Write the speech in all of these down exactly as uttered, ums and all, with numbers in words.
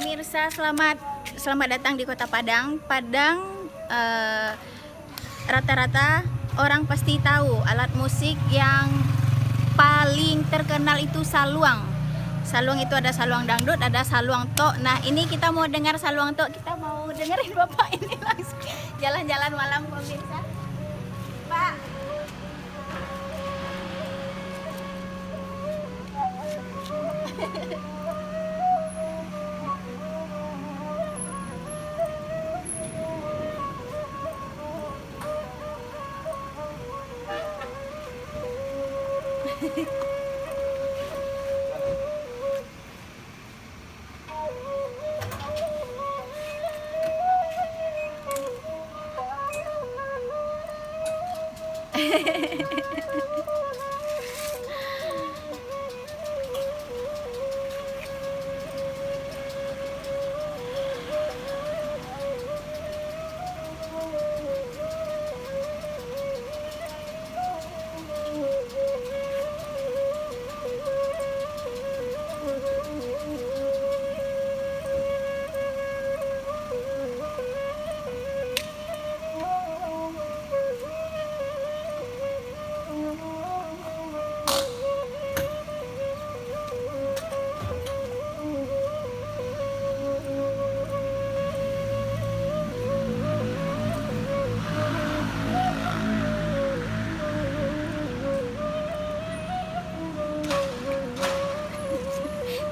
Pemirsa, selamat selamat datang di Kota Padang. Padang, eh, rata-rata orang pasti tahu alat musik yang paling terkenal itu saluang. Saluang itu ada saluang dangdut, ada saluang tok. Nah, ini kita mau dengar saluang tok. Kita mau dengerin bapak ini langsung. Jalan-jalan malam, pemirsa. Pak.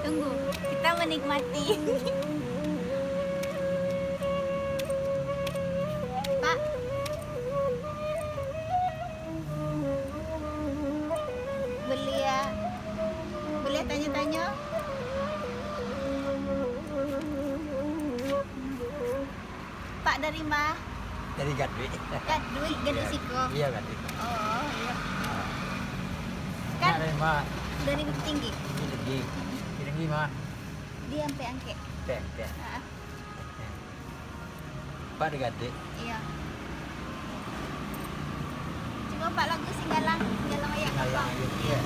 Tunggu, kita menikmati. Pak. Boleh ya? Boleh tanya-tanya? Pak dari ma? Dari Gaduik. Gaduik, Gaduik Iya. Siko. Iya, Gaduik. Oh, iya. Ah. Kan Nak dari ma? Dari Bukittinggi. Bukittinggi. Bukittinggi ma? Di Ampek Angkek. Ampek Angkek. Ah. Pak di Gaduik. Iya. Cubo Pak lagu Singgalang, Singgalang Ayak Singgalang Kapau. Ayak, iya. Iya.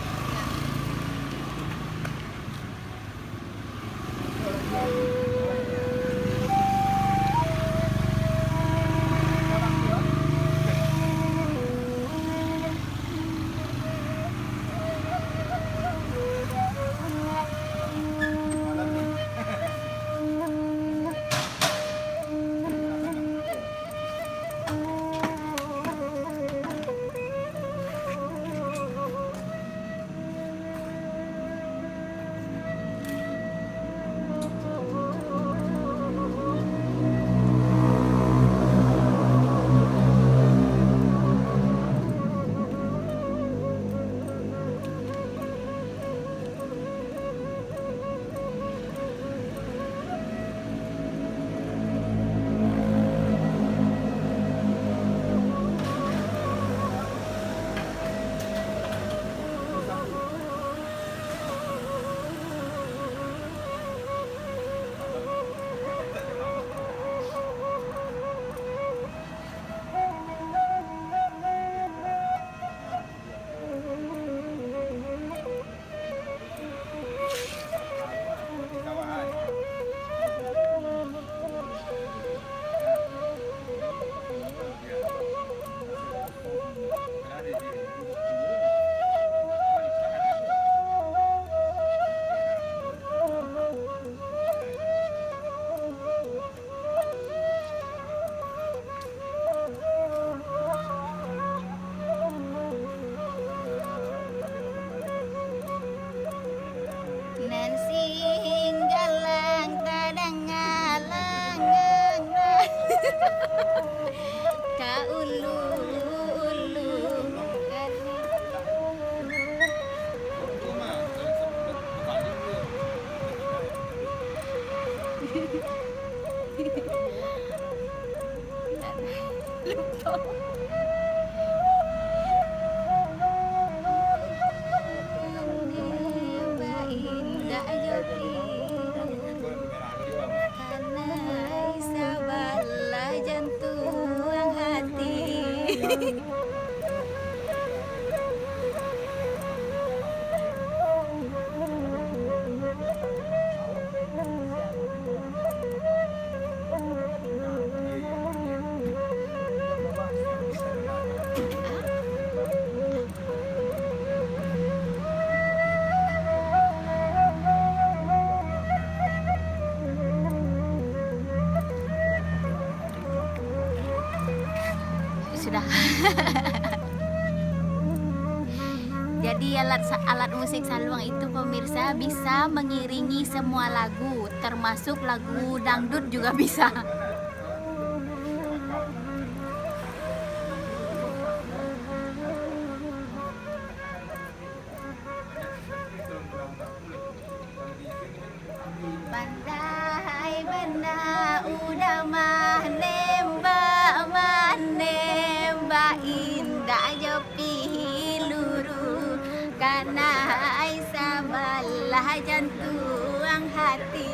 Nan singgalang tadanga langang, ka ulu-ulu. Lupa. Baindak jo pilu, kanai sabalah jantuang hati. Jadi alat sa-, alat musik saluang itu, pemirsa, bisa mengiringi semua lagu, termasuk lagu dangdut juga bisa. Pandai bana udah manembak, manembak indak jo piluru, kanai sabalah jantuang hati.